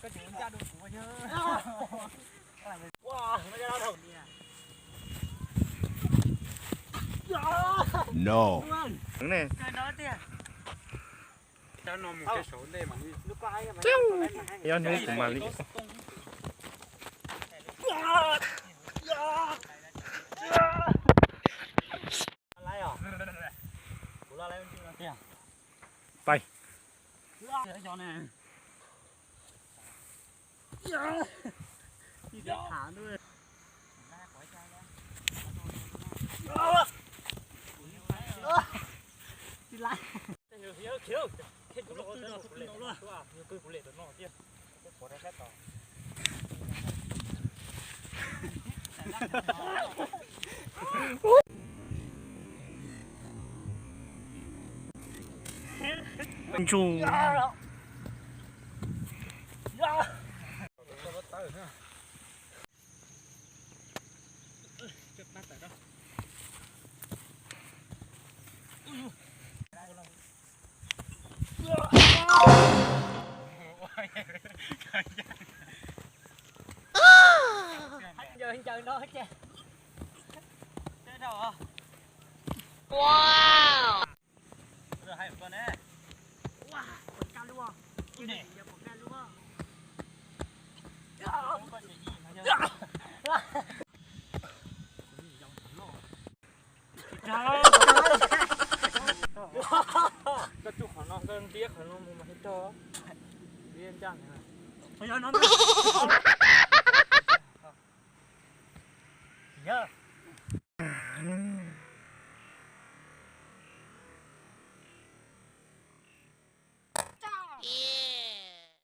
Koj tseem ncaj dua kuv yog. Ua, no cov no dhau ni. No. Cov no tiag. Cov no mus ke saum ntej mas li. Yog hnub kuv mam li. Pais. Ntsu. Ncaws ncaws no ces. Wow. Koj tsuj qhov no, koj ntiab qhov no mus mas thiaj tau. Ntiab ncaj no.